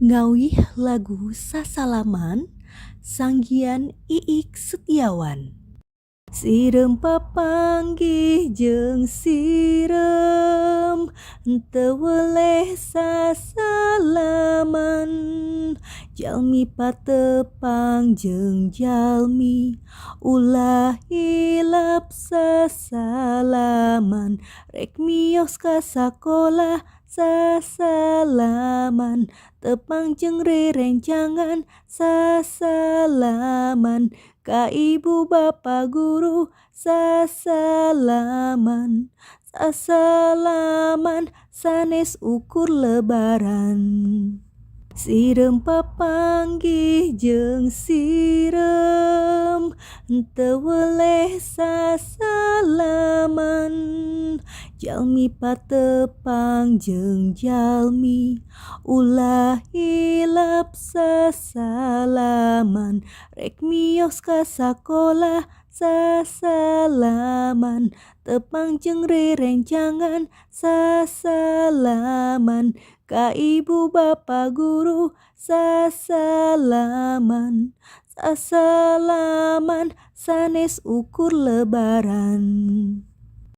Ngawih lagu Sasalaman sanggian Iik Setiawan. Sireum papanggih jeung sireum, henteu weleh sasalaman. Jalmi patepang jeung jalmi, ulah hilap sasalaman. Rek mios ka sakolah sasalaman, tepang jeung rerencangan sasalaman. Ka ibu bapa guru sasalaman, sasalaman sanes ukur lebaran. Sireum papanggih jeung sireum, henteu weleh sasalaman. Jalmi patepang jeung jalmi, ulah hilap sasalaman. Rek mios ka sakolah sasalaman, tepang jeung rerencangan sasalaman. Ka ibu bapa guru sasalaman, sasalaman sanes ukur lebaran.